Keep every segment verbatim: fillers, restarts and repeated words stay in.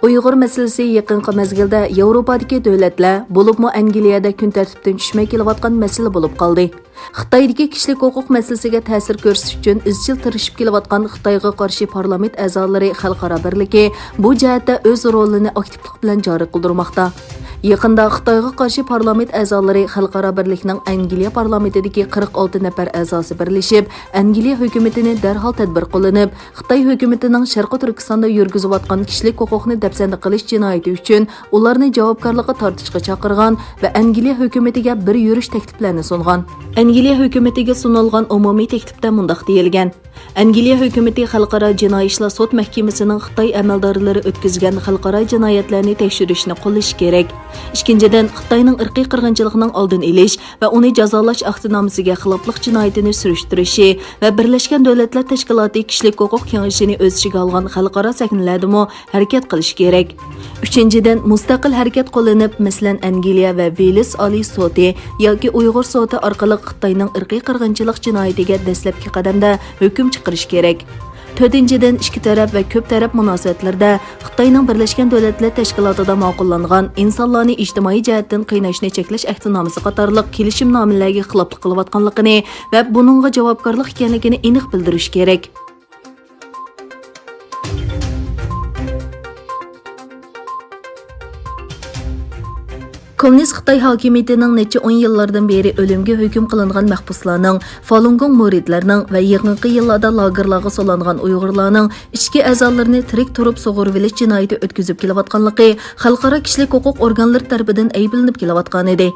ئۇيغۇر مەسىلىسى يېقىنقى مەزگىلدە ياۋروپادىكى دۆلەتلەر، بولۇپمۇ ئەنگلىيەدە كۈن تەرتىپتىن چۈشمەي كېلىۋاتقان مەسىلە بولۇپ قالدى. خىتايدىكى كىشىلىك ھوقۇق مەسىلىسىگە تەسىر كۆرسىتىش ئۈچۈن ئىزچىل تىرىشىپ كېلىۋاتقان خىتايغا قارشى پارلامېنت ئەزالىرى خەلقئارا بىرلىكى بۇ جەھەتتە ئۆز رولىنى ئاكتىپلىق بىلەن جارى قىلدۇرماقتا. يېقىندا خىتايغا قارشى پارلامېنت ئەزالىرى خەلقئارا بىرلىكنىڭ ئەنگلىيە پارلامېنتىدىكى قىرىق ئالتە نەپەر ئەزاسى بىرلىشىپ، ئەنگلىيە ھۆكۈمىتىنى دەرھال تەدبىر قوللىنىپ، خىتاي ھۆكۈمىتىنىڭ شەرقىي تۈركىستاندا يۈرگۈزۈۋاتقان كىشىلىك ھوقۇقنى دەپسەندە قىلىش جىنايىتى ئۈچۈن ئۇلارنى جاۋابكارلىققا تارتىشقا چاقىرغان ۋە ئەنگلىيە ھۆكۈمىتىگە بىر يۈرۈش تەكلىپلەرنى سۇنغان. ئەنگلىيە ھۆكۈمىتىگە سۇنۇلغان ئومۇمىي تەكلىپتە مۇنداق دېيىلگەن: ئەنگلىيە ھۆكۈمىتى خەلقئارا جىنايى ئىشلار سوت مەھكىمىسىنىڭ خىتاي ئەمەلدارلىرى ئۆتكۈزگەن خەلقئارا جىنايەتلەرنى تەكشۈرۈشنى قوللىشى كېرەك. ئىككىنچىدىن، خىتاينىڭ ئىرقىي قىرغىنچىلىقنىڭ ئالدىنى ئېلىش ۋە ئۇنى جازالاش ئاكتىنامىسىگە خىلاپلىق جىنايىتىنى سۈرۈشتۈرۈشى ۋە بىرلەشكەن دۆلەتلەر تەشكىلاتى كىشىلىك ھوقۇق كېڭىشىنى ئۆز ئىچىگە ئالغان خەلقئارا سەھنىلەردىمۇ ھەرىكەت قىلىشى كېرەك. ئۈچىنچىدىن، مۇستەقىل ھەرىكەت قوللىنىپ، مەسىلەن، ئەنگلىيە ۋە ۋېلىس ئالىي سوتى ياكى ئۇيغۇر سوتى ئارقىلىق خىتاينىڭ ئىرقىي قىرغىنچىلىق جىنايىتىگە دەسلەپكى قەدەمدە ھۆكۈم چىقىرىشى كېرەك. تۆتىنچىدىن، ئىككى تەرەپ ۋە كۆپ تەرەپ مۇناسىۋەتلىرىدە خىتاينىڭ بىرلەشكەن دۆلەتلەر تەشكىلاتىدا ماقۇللانغان ئىنسانلارنى ئىجتىمائىي جەھەتتىن قىيناشنى چەكلەش ئەھدىنامىسى قاتارلىق كېلىشىمنامىلەرگە خىلاپلىق قىلىۋاتقانلىقىنى ۋە بۇنىڭغا جاۋابكارلىق ئىكەنلىكىنى ئېنىق بىلدۈرۈش كېرەك. كوممۇنىست خىتاي ھاكىمىيىتىنىڭ نەچچە ئون يىللاردىن بېرى ئۆلۈمگە ھۆكۈم قىلىنغان مەھبۇسلارنىڭ، فالۇنگوڭ مۇرىتلىرىنىڭ ۋە يېقىنقى يىللاردا لاگېرلارغا سولانغان ئۇيغۇرلارنىڭ ئىچكى ئەزالىرىنى تىرىك تۇرۇپ سۇغۇرۇۋېلىش جىنايىتى ئۆتكۈزۈپ كېلىۋاتقانلىقى خەلقئارا كىشىلىك ھوقۇق ئورگانلىرى تەرىپىدىن ئەيىبلىنىپ كېلىۋاتقانىدى.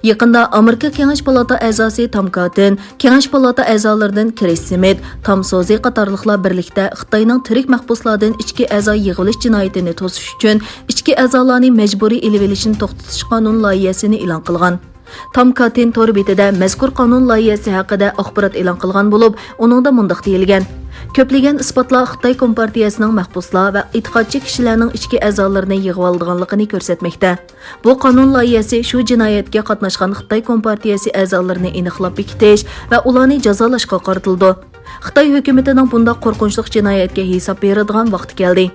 يېقىندا ئامېرىكا كېڭەش پالاتا ئەزاسى تام كاتىن، كېڭەش پالاتا ئەزالىرىدىن كرىس سمىت، تام سوزى قاتارلىقلار بىرلىكتە خىتاينىڭ تىرىك مەھبۇسلاردىن ئىچكى ئەزا يىغىۋېلىش جىنايىتىنى توسۇش ئۈچۈن ئىچكى ئەزالارنى مەجبۇرىي ئېلىۋېلىشنى توختىتىش قانۇن لايىھەسىنى ئېلان قىلغان. تام كاتىن تور بېتىدە مەزكۇر قانۇن لايىھەسى ھەققىدە ئاخبارات ئېلان قىلغان بولۇپ، ئۇنىڭدا مۇنداق دېيىلگەن: كۆپلىگەن ئىسپاتلار خىتاي كومپارتىيەسىنىڭ مەھبۇسلار ۋە ئېتىقادچى كىشىلەرنىڭ ئىچكى ئەزالىرىنى يىغىۋالىدىغانلىقىنى كۆرسەتمەكتە. بۇ قانۇن لايىھەسى شۇ جىنايەتكە قاتناشقان خىتاي كومپارتىيەسى ئەزالىرىنى ئېنىقلاپ بېكىتىش ۋە ئۇلارنى جازالاشقا قارىتىلىدۇ. خىتاي ھۆكۈمىتىنىڭ بۇنداق قورقۇنچلۇق جىنايەتكە ھېساب بېرىدىغان ۋاقتى كەلدى.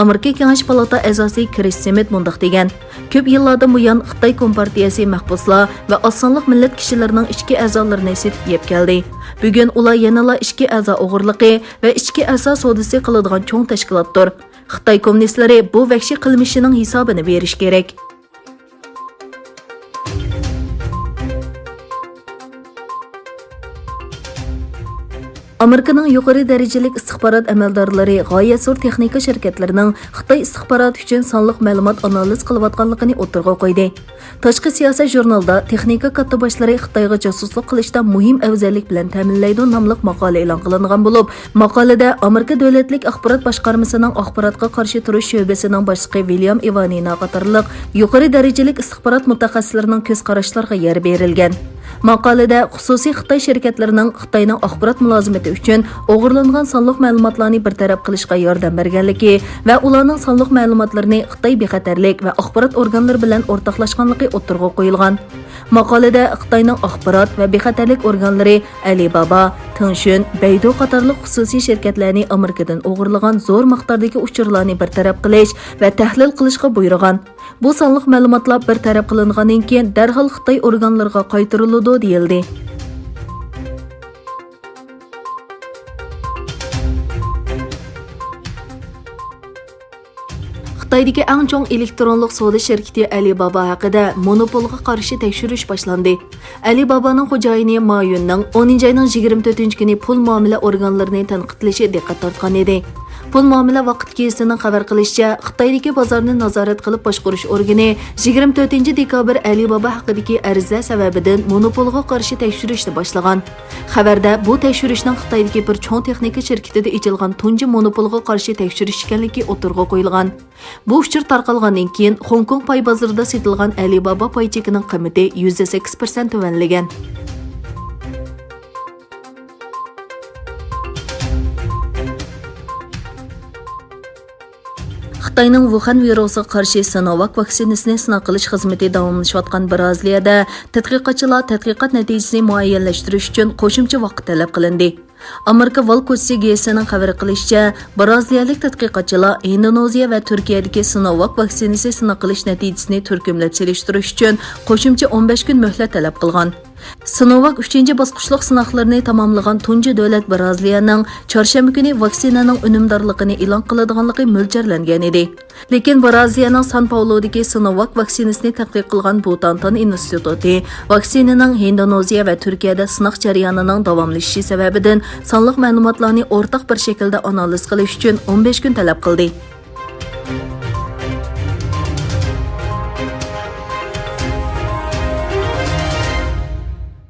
ئامېرىكا كېڭەش پالاتا ئەزاسى كرىس سمىت مۇنداق دېگەن: كۆپ يىللاردىن بۇيان خىتاي كومپارتىيەسى مەھبۇسلار ۋە ئاز سانلىق مىللەت كىشىلىرىنىڭ ئىچكى ئەزالىرىنى سېتىپ يەپ كەلدى. بۈگۈن ئۇلار يەنىلا ئىچكى ئەزا ئوغرىلىقى ۋە ئىچكى ئەزا سودىسى قىلىدىغان چوڭ تەشكىلاتتۇر. خىتاي كوممۇنىستلىرى بۇ ۋەھشىي قىلمىشىنىڭ ھېسابىنى بېرىشى كېرەك. ئامېرىكىنىڭ يۇقىرى دەرىجىلىك ئىستىخبارات ئەمەلدارلىرى غايەت زور تېخنىكا شىركەتلىرىنىڭ خىتاي ئىستىخباراتى ئۈچۈن سانلىق مەلۇمات ئانالىز قىلىۋاتقانلىقىنى ئوتتۇرىغا قويدى. تاشقى سىياسەت ژۇرنىلىدا «تېخنىكا كاتتىباشلىرى خىتايغا جاسۇسلۇق قىلىشتا مۇھىم ئەۋزەللىك بىلەن تەمىنلەيدۇ» ناملىق ماقالە ئېلان قىلىنغان بولۇپ، ماقالىدە ئامېرىكا دۆلەتلىك ئاخبارات باشقارمىسىنىڭ ئاخباراتقا قارشى تۇرۇش شۆبىسىنىڭ باشلىقى ۋىليام ئىۋانىنا قاتارلىق يۇقىرى دەرىجىلىك ئىستىخبارات مۇتەخەسسىسلىرىنىڭ كۆز قاراشلىرىغا يەر بېرىلگەن. ماقالىدە خۇسۇسىي خىتاي شىركەتلىرىنىڭ خىتاينىڭ ئاخبارات مۇلازىمىتى ئۈچۈن ئوغرىلانغان سانلىق مەلۇماتلارنى بىر تەرەپ قىلىشقا ياردەم بەرگەنلىكى ۋە ئۇلارنىڭ سانلىق مەلۇماتلىرىنى خىتاي بىخەتەرلىك ۋە ئاخبارات ئورگانلىرى بىلەن ئورتاقلاشقانلىقى ئوتتۇرىغا قويۇلغان. ماقالىدە خىتاينىڭ ئاخبارات ۋە بىخەتەرلىك ئورگانلىرى ئەلىبابا، تېڭشۈن، بەيدۇ قاتارلىق خۇسۇسىي شىركەتلەرنى ئامېرىكىدىن ئوغرىلىغان زور مىقداردىكى ئۇچۇرلارنى بىر تەرەپ قىلىش ۋە تەھلىل قىلىشقا بۇيرۇغان. بۇ سانلىق مەلۇماتلار بىر تەرەپ قىلىنغاندىن كېيىن، دەرھال خىتاي ئورگانلىرىغا قايتۇرۇلىدۇ، دېيىلدى. خىتايدىكى ئەڭ چوڭ ئېلېكترونلۇق سودا شىركىتى ئەلىبابا ھەققىدە مونوپولغا قارشى تەكشۈرۈش باشلاندى. ئەلىبابانىڭ خوجايىنى ما يۈننىڭ ئونىنچى ئاينىڭ يىگىرمە تۆتىنچى كۈنى پۇل مۇئامىلە ئورگانلىرىنى تەنقىدلىشى دىققەت تارتقان ئىدى. پۇل مۇئامىلە ۋاقىت گېزىتىنىڭ خەۋەر قىلىشىچە، خىتايدىكى بازارنى نازارەت قىلىپ باشقۇرۇش ئورگىنى يىگىرمە تۆتىنچى دېكابىر ئەلىبابا ھەققىدىكى ئەرزلەر سەۋەبىدىن مونوپولغا قارشى تەكشۈرۈشنى باشلىغان. خەۋەردە بۇ تەكشۈرۈشنىڭ خىتايدىكى بىر چوڭ تېخنىكا شىركىتىدە ئېچىلغان تۇنجى مونوپولغا قارشى تەكشۈرۈش ئىكەنلىكى ئوتتۇرىغا قويۇلغان. بۇ ئۇچۇر تارقالغاندىن كېيىن، خوڭكوڭ پاي بازىرىدا سېتىلغان ئەلىبابا پاي چېكىنىڭ قىممىتى يۈزدە سەككىز پىرسەنت تۆۋەنلىگەن. خىتاينىڭ ۋۇخەن ۋىرۇسىغا قارشى سىنوۋاك ۋاكسىنىسىنى سىناق قىلىش خىزمىتى داۋاملىشىۋاتقان بىرازىلىيەدە تەتقىقاتچىلار تەتقىقات نەتىجىسىنى مۇئەييەنلەشتۈرۈش ئۈچۈن قوشۇمچە ۋاقىت تەلەپ قىلىندى. ئامېرىكا ۋال كوچىسى گېزىتىنىڭ خەۋەر قىلىشىچە، بىرازىلىيەلىك تەتقىقاتچىلار ئىندونېزىيە ۋە تۈركىيەدىكى سىنوۋاك ۋاكسىنىسى سىناق قىلىش نەتىجىسىنى تۈركۈملەپ سېلىشتۇرۇش ئۈچۈن قوشۇمچە ئون بەش كۈن مۆھلەت تەلەپ قىلغان. سىنوۋاك ئۈچىنچى باسقۇچلۇق سىناقلىرىنى تاماملىغان تۇنجى دۆلەت بىرازىلىيەنىڭ چارشەنبە كۈنى ۋاكسىنانىڭ ئۈنۈمدارلىقىنى ئېلان قىلىدىغانلىقى مۆلچەرلەنگەن ئىدى. لېكىن بىرازىلىيەنىڭ سان پاولودىكى سىنوۋاك ۋاكسىنىسىنى تەتقىق قىلغان بۇتانتان ئىنستىتۇتى ۋاكسىنىنىڭ ھىندونېزىيە ۋە تۈركىيەدە سىناق جەريانىنىڭ داۋاملىشىشى سەۋەبىدىن سانلىق مەلۇماتلارنى ئورتاق بىر شەكىلدە ئانالىز قىلىش ئۈچۈن ئون بەش كۈن تەلەپ قىلدى.